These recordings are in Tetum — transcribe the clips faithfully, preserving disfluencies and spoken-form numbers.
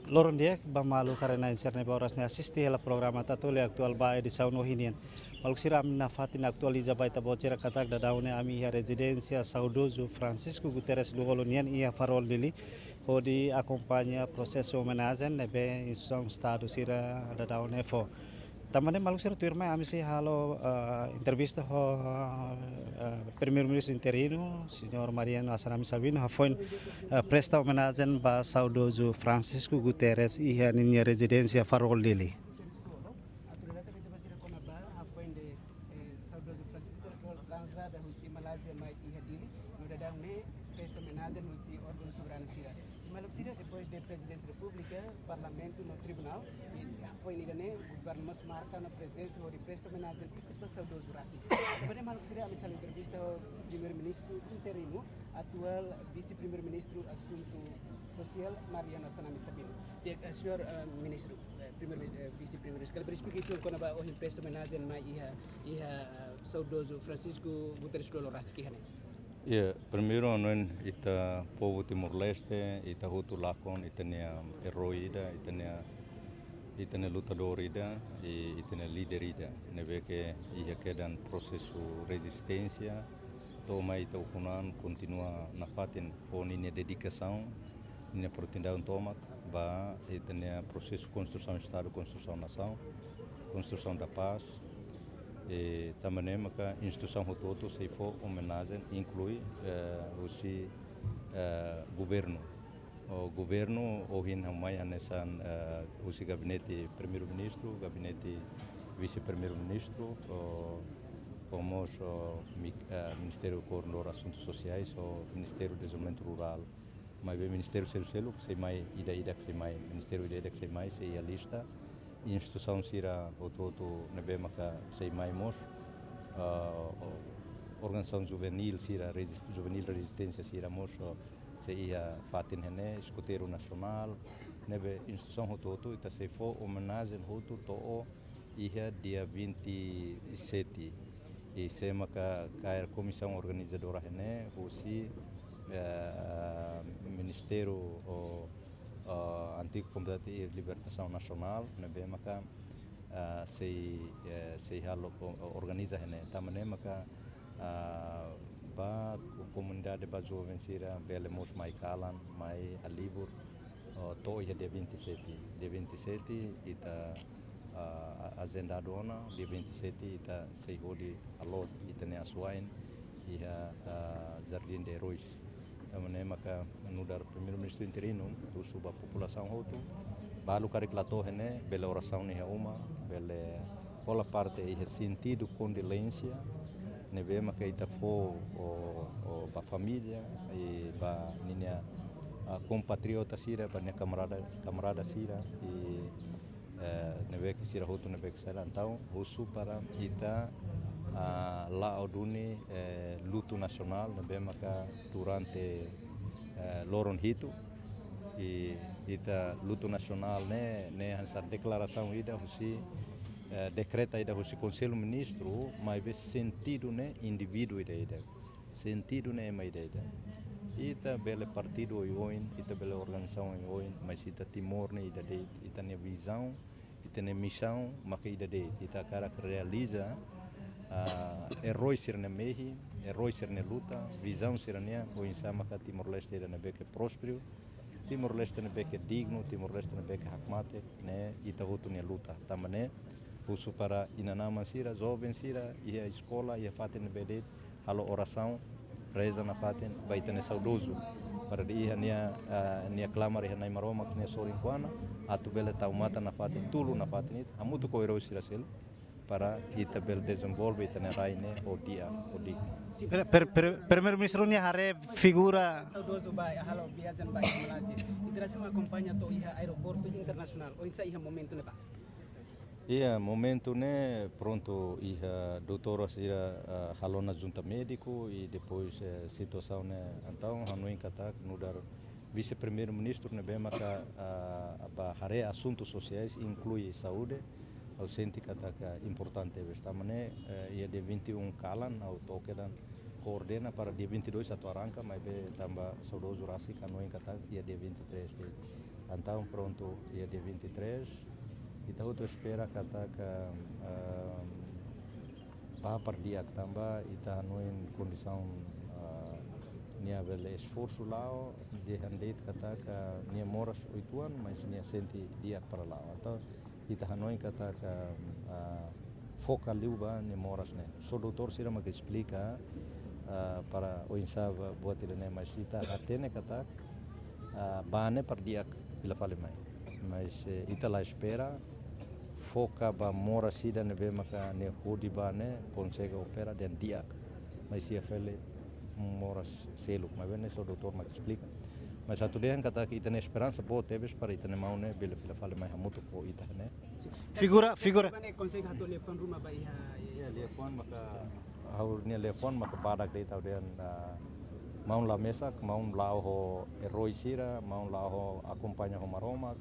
Loron di'ak ba maluk karena inserne ba oras ne'e asiste hela programa Tatoli Atuál ba edisaun ohin nian. Maluk sira, ami nafatin atualiza ba ita-boot sira katak daudaun ne'e ami iha rezidénsia saudozu Francisco Guterres Lú-Olo nian iha Farol, Dili, hodi akompaña prosesu omenajen ne'ebé instituisaun Estadu sira daudaun ne'e fó. Tanba ne'e maluk sira, tuirmai ami sei halo, eh, entrevista ho, eh, Primeiru-Ministru interinu, Señór Mariano Assanami Sabino, hafoin, eh, presta omenajen ba saudozu Francisco Guterres iha ninia rezidénsia Farol, Dili. Atualidade ita ba sira kona-ba hafoin de, eh, saudozu Francisco Guterres Lú-Olo translada husi Malázia mai iha Dili, no daudaun ne'e presta omenajen husi órgaun soberanu sira. Maluk sira, depois de Prezidénsia Repúblika, Parlamentu no Tribunál, i hafoin ida-ne'e governu mós marka ona prezensa hodi presta omenajen ikus ba saudozu rasik. Tanba ne'e maluk sira, ami sei halo entrevista ho Primeiru-Ministru interinu, atuál Vise-Primeiru-Ministru Asuntu Sosiál, Mariano Assanami Sabino. Di'ak, eh, Señór, eh, Ministru, eh, Primeiru-Vis-, eh, Vise-Primeiru-Ministru, kala bele esplika uitoan kona-ba ohin presta omenajen mai iha, iha, eh, saudozu Francisco Guterres Lú-Olo rasik iha ne'e? Iha, primeiru, hanoin ita povu Timor-Leste, ita hotu lakon ita-nia erói ida, ita-nia, ita-nia lutadór ida, i ita-nia líder ida. Ne'ebé ke iha kedan prosesu rezisténsia, to'o mai ita ukun an kontinua nafatin fó ninia dedikasaun, ninia oportunidade tomak ba ita-nia prosesu konstrusaun Estadu, konstrusaun nasaun, konstrusaun da pás. I tanba ne'e maka instituisaun hotu-hotu sei fó omenajen, inklui, eh, husi, eh, governu. O governu ohin ha'u mai hanesan, eh, husi gabinete Primeiru-Ministru, gabinete Vise-Primeiru-Ministru, o, o mós, o, mi-, eh, Ministériu Koordenadór Asuntu Sosiais, o Ministériu Dezenvolvimentu Rurál. Maibé ministériu seluk-seluk sei mai, ida-idak sei mai, ministériu ida-idak sei mai, sei iha lista. Instituisaun sira hotu-hotu ne'ebé maka sei mai mós, ah, o-, organizasaun juveníl sira, rezis-, juveníl rezisténsia sira mós, o, sei iha fatin iha ne'e, Eskoteiru Nasionál, ne'ebé instituisaun hotu-hotu ita sei fó omenajen hotu to'o iha dia vinte e sete. I sé maka kaer komisaun organizadora iha ne'e husi, eh, Ministériu, o, o, Antigu Kombatente i Libertasaun Nasionál, ne'ebé maka, ah, sei, eh, sei halo ko-, organiza iha ne'e. Tanba ne'e maka, ah, ba ko-, komunidade, ba joven sira bele mós mai kalan, mai halibur, o, to'o iha dia vinte e sete. Dia vinte e sete ita, ah, a-, ajendadu ona, dia vinte e sete ita sei hodi halot ita-nia asuwa'in iha, ah, Jardim de Heróis. Tanba ne'e maka nu'udar Primeiru-Ministru interinu, husu ba populasaun hotu, balu karik la to'o iha ne'e, bele orasaun iha uma, bele hola parte iha sentidu kondolénsia ne'ebé maka ita fó, o, o, ba família, i ba ninia, ah, kompatriota sira, ba nia kamarada, kamarada sira, i, eh, ne'ebé ke sira hotu ne'ebé ke sai la. Entaun husu para ita, ah, la'o duni, eh, lutu nasionál ne'ebé maka durante, eh, loron hitu, i ita lutu nasionál ne'e, ne'e hanesan deklarasaun ida husi, eh, dekreta ida husi Konsellu Ministru, maibé sentidu ne'e indivíduu ida-idak. Sentidu ne'e ema ida-idak. Ita bele partidu oioin, ita bele organizasaun oioin, mas ita Timor ne'e ida de'it, ita-nia vizaun, ita-nia misaun maka ida de'it. Ita hakarak realiza, ah, erói sira-nia mehi, erói sira-nia luta, vizaun sira-nian, oinsá maka Timor-Leste ida ne'ebé ke prósperu, Timor-Leste ne'ebé ke dignu, Timor-Leste ne'ebé ke hakmatek, ne'e ita hotu nia luta. Tanba ne'e husu para inan-aman sira, joven sira, iha eskola, iha fatin ne'ebé de'it, halo orasaun, reza nafatin ba ita-nia saudozu. Para iha nia, ah, nia klamar iha Nai Maromak nia sorin-kuana, atu bele tau matan nafatin, tulun nafatin ita, hamutuk ho erói sira seluk, para ita bele dezenvolve ita-nia rai ne'e ho di'ak, ho dignu. Sin. Per-, per-, per-, Primeiru-Ministru nia haree figura saudozu ba, halo viajen ba iha Malázia. Ita rasik mak akompaña to'o iha aeroportu internasionál. Oinsá iha momentu ne'ebá? Iha momentu ne'e, prontu, iha doutór sira, ah, halo ona junta médiku i depois, eh, situasaun ne'e. Entaun hanoin katak nu'udar Vise-Primeiru-Ministru ne'ebé maka, ah, ba haree asuntu sosiais, inklui saúde, ha'u sente katak importante bes. Tanba ne'e, eh, iha dia vinte e um kalan, ha'u to'o kedan ordena para dia vinte e dois atu arranka, maibé tanba saudozu rasik hanoin katak iha dia vinte e três de'it. Entaun prontu, iha dia vinte e três, ita hotu espera katak, ah, bá para di'ak tanba ita hanoin kondisaun, ah, nia bele esforsu la'o, dehan de'it katak, ah, nia moras oituan, mas nia sente di'ak para la'o. Entaun ita hanoin katak, ah, foka liu ba nia moras ne'e. Só doutór sira mak esplika, ah, para oinsá ba buat ida-ne'e, mas ita hatene katak, ah, bá ne'e para di'ak fila fali mai. Mas, eh, ita la espera, foka ba moras ida ne'ebé maka nia hodi bá ne'e konsege opera dehan di'ak. Mas iha fali moras seluk, maibé ne'e só doutór mak esplika. Mas atu dehan katak ita-nia esperansa boot tebes para ita-nia maun ne'e bele fila fali mai hamutuk ho ita ne'e. Figura, figura. Bane konsege hato'o liafuan ruma ba iha, iha. Iya, liafuan maka, ha'u-nia liafuan maka badak de'it, ha'u dehan, ah, maun la mesak, maun la'o ho eroi sira, maun la'o ho akompaña ho Maromak,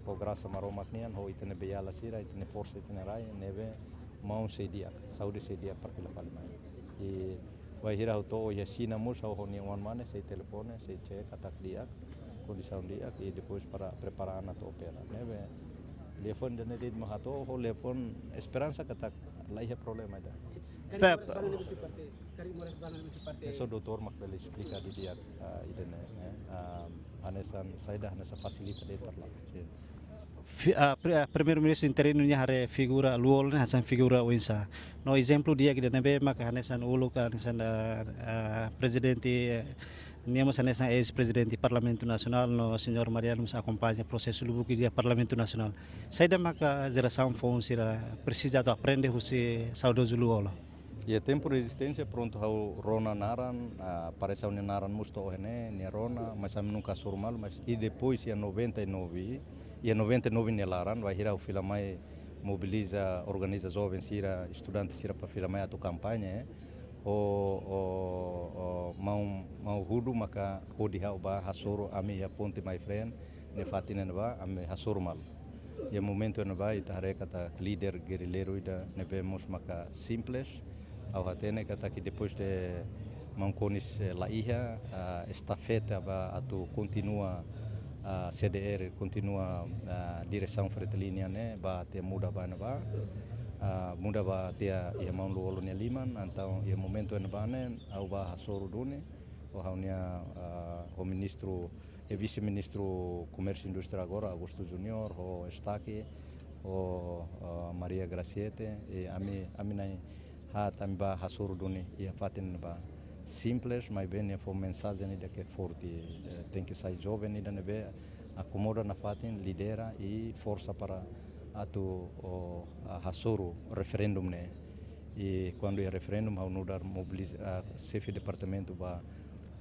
ho grasa Maromak nian, ho ita-nia beiala sira, ita-nia forsa, ita-nia rai, ne'ebé maun sei di'ak, saúde sei di'ak para fila fali mai. I bainhira ha'u to'o iha Xina mós ha'u ho nia oan mane sei telefone, sei cek katak di'ak, kondisaun di'ak, i depois para prepara an atu opera. Ne'ebé liafuan ida-ne'e de'it mak hato'o, ho liafuan esperansa katak la iha problema ida. Karik Pep. Moras bá ne'e husi parte, karik moras bá ne'e husi parte. Ne'e só doutór mak bele esplika didi'ak, ah, ida-ne'e, eh, ah, hanesan saida, hanesan fasilita de'it para la'o. Sin. Fi-, ah, pri-, ah, Primeiru-Ministru interinu nia haree figura Lú-Olo ne'e hanesan figura oinsá. No ezemplu di'ak ida ne'ebé maka hanesan uluk, hanesan, ah, ah, prezidente, eh, nia mós hanesan eis-prezidente Parlamentu Nasionál no señór Mariano mós akompaña prosesu lubuk iha Parlamentu Nasionál. Saida maka jerasaun foun sira presiza atu aprende husi saudozu Lú-Olo? Iha tempu rezisténsia prontu ha'u rona naran, ah, parese ha'u-nia naran mós to'o iha ne'e, nia rona, mas ami nunka hasoru malu, mas i depois iha noventa e nove, iha noventa e nove nia laran, bainhira ha'u fila mai mobiliza, organiza joven sira, estudante sira para fila mai atu kampaña, eh. O, o, o, maun, maun Hudu maka hodi ha'u bá hasoru ami iha ponte Maifreen, nia fatin ne'ebá, ami hasoru malu. Iha momentu ne'ebá ita haree katak líder gerileiru ida ne'ebé mós maka simples. Ha'u hatene katak depois de maun Konis, eh, la iha, ah, estafeta ba atu kontinua, ah, C D R, kontinua, ah, diresaun Fretilin nian ne'e, bá atu muda ba ne'ebá, ah, muda bá tiha iha maun Lú-Olo nia liman, entaun iha momentu ne'ebá ne'e, ha'u bá hasoru duni, ho ha'u-nia, ah, ho ministru, eh, vise-ministru Komérsiu Indústria agora, Augusto Junior, ho Eustáquio, ho, ah, Maria Graciete, i ami, ami na'in haat ami bá hasoru duni iha fatin ne'ebá. Simples, maibé nia fó mensajen ida ke forte, eh, tenke sai joven ida ne'ebé akomoda nafatin, lidera i forsa para atu, o, ah, hasoru referendum ne'e. I kuandu iha referendum, ha'u nu'udar mobiliza, ah, xefe departamentu bá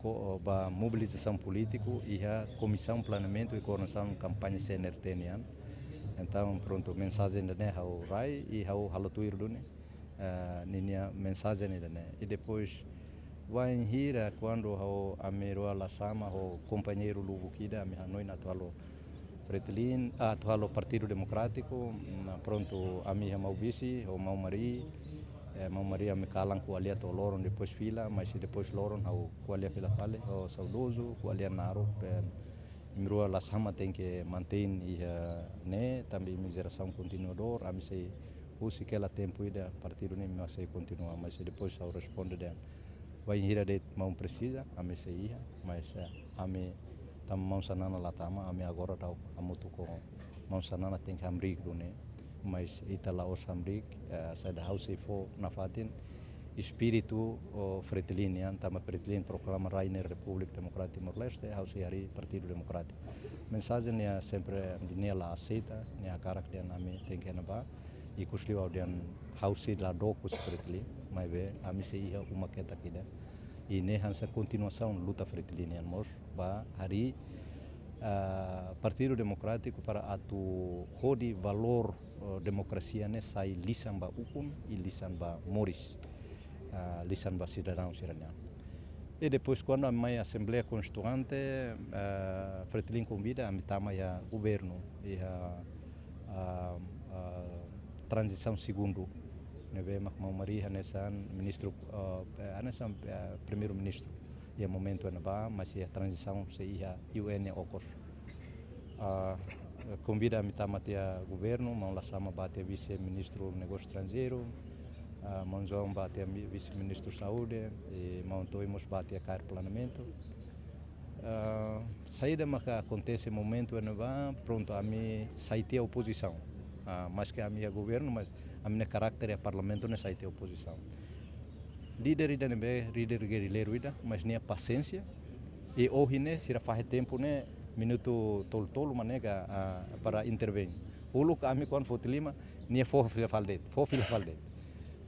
ko-, bá mobilizasaun polítiku iha Komisaun Planeamentu i Koordenasaun Kampaña C N R T nian. Entaun, prontu, mensajen ida-ne'e ha'u rai i ha'u halo tuir duni, eh, ninia mensajen ida-ne'e. I depois, bainhira kuandu ha'u, ami rua la sama ho kompañeiru lubuk ida, ami hanoin atu halo Fretilin, ah, atu halo Partidu Demokrátiku, mm, prontu, ami iha maun Bisi, ho maun Mari, eh, maun Mari ami kalan ko'alia to'o loron, depois fila, mas depois loron ha'u ko'alia fila fali ho saudozu, ko'alia naruk, eh, imi rua la sama tenke mantein iha ne'e, tanba imi jerasaun kontinuadór, ami sei husik hela tempu ida partidu ne'e mak sei kontinua, mas depois ha'u responde dehan, bainhira de'it maun presiza, ami sei iha, mas, eh, ami tanba maun Xanana la tama, ami agora daudaun hamutuk ho maun Xanana tenke hamriik duni, mas ita la'ós hamriik, eh, saida, ha'u sei fó nafatin espíritu, o, Fretilin nian, tanba Fretilin proklama rai nia Repúblika Demokrátika Timor-Leste, ha'u sei harii Partidu Demokrátiku. Mensajen nia sempre nia la aseita, nia hakarak dehan ami tenke iha ne'ebá, ikus liu ha'u dehan ha'u sei la dook husi Fretilin, maibé ami sei iha uma ketak ida. I ne'e hanesan kontinuasaun luta Fretilin nian mós, bá harii, ah, Partidu Demokrátiku para atu hodi valór, eh, demokrasia ne'e sai lisan ba ukun i lisan ba moris, ah, lisan ba sidadaun sira-nian. I depois, kuandu ami mai Asembleia Konstituinte, eh, Fretilin konvida ami tama iha governu, iha, ah, ah, tranzisaun segundu. ne'ebé mak maun Mari hanesan ministru, eh, eh, hanesan, eh, primeiru-ministru iha momentu ne'ebá, mas iha tranzisaun sei iha U N nia okos. Ah, konvida ami tama tiha governu, maun Lasama bá tiha vise-ministru negósiu estranjeiru, ah, maun João bá tiha mi-, vise-ministru saúde, i maun Toy mós bá tiha kaer planeamentu. Ah, saida maka akontese momentu ne'ebá, prontu, ami sai tiha opozisaun. Ah, maske ami iha governu, mas ami-nia karakter iha parlamentu ne'e sai tiha opozisaun. Líder ida ne'ebé, líder gerrilleiru ida, mas nia pasiénsia. I ohin ne'e, sira fahe tempu ne'e, minutu tolu-tolu mak nega, ah, para intervein. Uluk ami kuandu foti liman, nia fó fila fali de'it, fó fila fali de'it.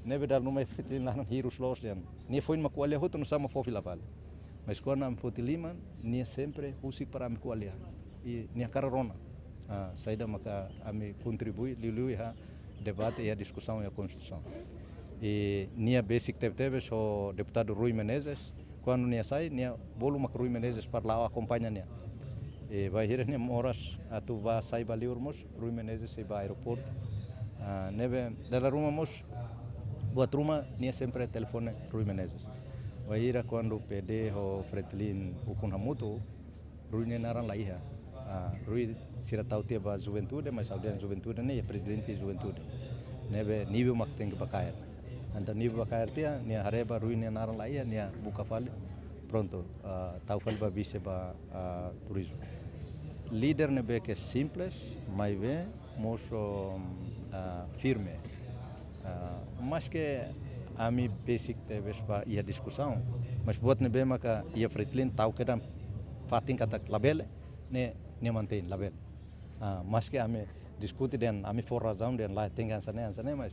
Ne'ebé dala ruma iha Fretilin laran hirus loos dehan. Nia foin mak ko'alia hotu nusá mak fó fila fali. Mas kuandu ami foti liman, nia sempre husik para ami ko'alia. I nia hakarak rona. Ah, saida maka ami kontribui, liuliu iha debate, iha diskusaun, iha konstituisaun. I nia besik tebetebes ho deputadu Rui Menezes, kuandu nia sai, nia bolu mak Rui Menezes para la'o akompaña nia. I bainhira nia moras atu bá sai ba liur mós, Rui Menezes sei bá aeroportu. Ah, ne'ebé dala ruma mós, buat ruma nia sempre telefone Rui Menezes. Bainhira kuandu P D ho Fretilin ukun hamutuk, Rui nia naran la iha. Ah, Rui sira tau tiha ba juventude, mas ha'u dehan juventude ne'e iha prezidente juventude. Ne'ebé nivel mak tenke bá kaer. Entaun nivel bá kaer tiha, nia haree ba Rui nia naran la iha, nia buka fali. Prontu, ah, tau fali ba vise ba, ah, turizmu. Líder ne'ebé ke simples, maibé mosu, ah, firme. Ah, maske ami besik tebes ba iha diskusaun, mas buat ne'ebé maka iha Fretilin tau kedan fatin katak labele, ne'e, nia mantein labele. Ah, maske ami diskute dehan, ami fó razaun dehan lae, tenke hanesan ne'e, hanesan ne'e, mas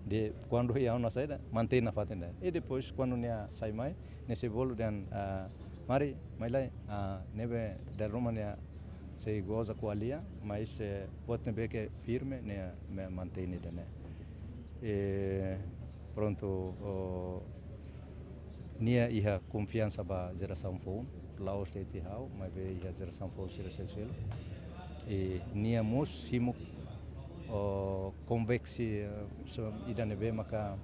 de kuandu iha ona saida, mantein nafatin dehan. I depois kuandu nia sai mai, nia sei bolu dehan, ah, Mari, mai lai, ah, ne'ebé dala ruma nia sei goza ko'alia, mas, eh, buat ne'ebé ke firme, nia, nia mantein ida-ne'e. Eh, prontu, oh, nia iha konfiansa ba jerasaun foun, la'ós de'it ha'u, maibé iha jerasaun foun sira seluk-seluk. I nia mós simu, oh, konviksi, eh, so, ida ne'ebé maka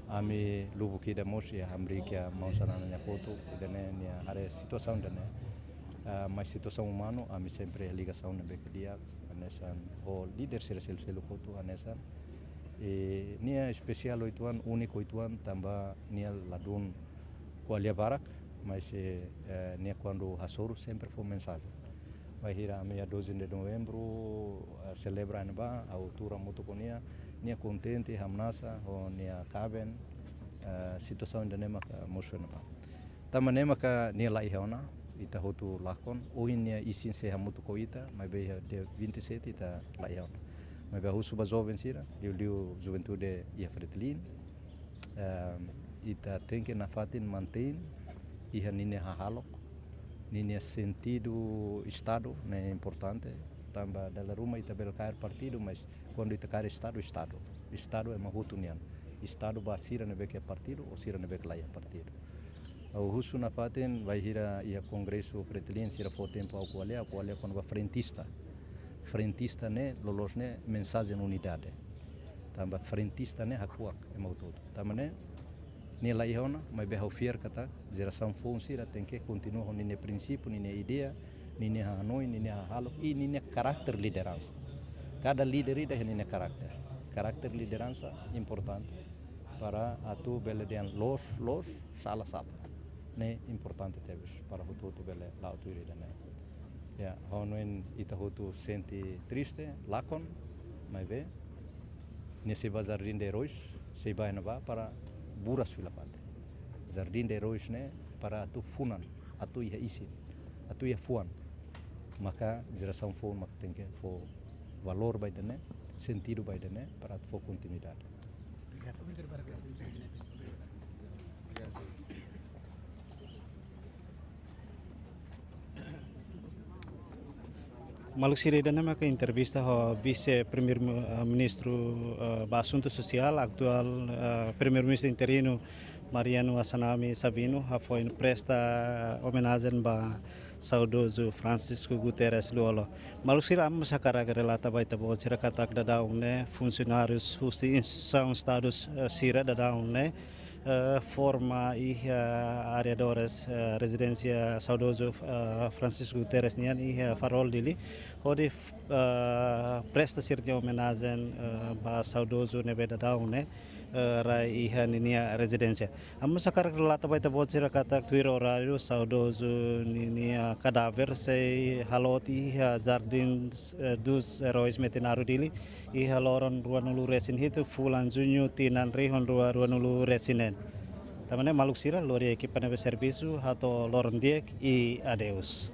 ami lubuk ida mós iha hamriik iha maun Xanana nia kotuk, ida-ne'e nia haree situasaun ida-ne'e. Ah, mas situasaun umanu, ami sempre ligasaun ne'ebé ke di'ak, hanesan ho líder sira seluk-seluk hotu hanesan. I nia espesiál uitoan, úniku uitoan, tanba nia ladún ko'alia barak, mas, eh, eh, nia kuandu hasoru sempre fó mensajen. Bainhira ami iha doze de novembru, eh, selebra ne'ebá, ha'u tuur hamutuk ho nia, nia kontente, hamnasa, ho nia kaben, eh, situasaun ida-ne'e maka mosu ne'ebá. Tanba ne'e maka nia la iha ona, ita hotu lakon, ohin nia isin sei hamutuk ho ita, maibé iha dia vinte e sete ita la iha ona. Maibé husu ba joven sira, liuliu juventude iha Fretilin, ehm, ita tenke nafatin mantein iha ninia hahalok, ninia sentidu Estadu ne'e importante, tanba dala ruma ita bele kaer partidu, mas kuandu ita kaer Estadu, Estadu. Estadu ema hotu nian. Estadu ba sira ne'ebé ke partidu, ou sira ne'ebé ke la iha partidu. Ha'u husu nafatin, bainhira iha kongresu Fretilin sira fó tempu ha'u ko'alia, ha'u ko'alia kona-ba frentista. Frentista ne'e, loloos ne'e, mensajen unidade. Tanba frentista ne'e hakuak ema hotu-hotu. Tanba ne'e, nia la iha ona, maibé ha'u fiar katak, jerasaun foun sira tenke kontinua ho ninia prinsípiu, ninia ideia, ninia hanoin, ninia hahalok, i ninia karakter lideransa. Kada líder ida iha ninia karakter. Karakter lideransa importante para atu bele dehan loos, loos, sala, sala. Ne'e importante tebes para hotu-hotu bele la'o tuir ida-ne'e. Ya, ha'u hanoin ita hotu sente triste, lakon, maibé, nia sei ba Jardim de Heróis, sei ba iha ne'ebá para buras fila fali. Jardim de Heróis ne'e para atu funan, atu iha isin, atu iha fuan. Maka jerasaun foun mak tenke fó valór ba ida-ne'e, sentidu ba ida-ne'e, para atu fó kontinuidade. Obrigadu. Obrigadu para presidente. Obrigadu. Maluk sira, ida-ne'e maka entrevista ho vise primeiru, eh, ministru, eh, ba asuntu sosiál, atuál, eh, primeiru-ministru interinu Mariano Assanami Sabino, hafoin presta, eh, omenajen ba saudozu Francisco Guterres Lú-Olo. Maluk sira, ami mós hakarak relata ba ita-boot sira katak daudaun ne'e funsionárius husi instituisaun Estadu, eh, sira daudaun ne'e, eh, forma iha arredores, eh, rezidénsia saudozu, eh, Francisco Guterres nian iha Farol, Dili, hodi, eh, presta sira-nia omenajen, eh, ba saudozu ne'ebé daudaun ne'e, eh, rai iha ninia rezidénsia. Ami mós hakarak relata ba ita-boot sira katak tuir oráriu saudozu ninia kadáver sei halot iha Jardim, eh, dos Heróis Metinaro, Dili, iha loron ruanulu-resin-hitu fulan Juñu tinan rihun rua ruanulu-resin-neen. Tan ne'e, maluk sira, lori ekipa ne'ebé servisu, hato'o loron di'ak i adeus.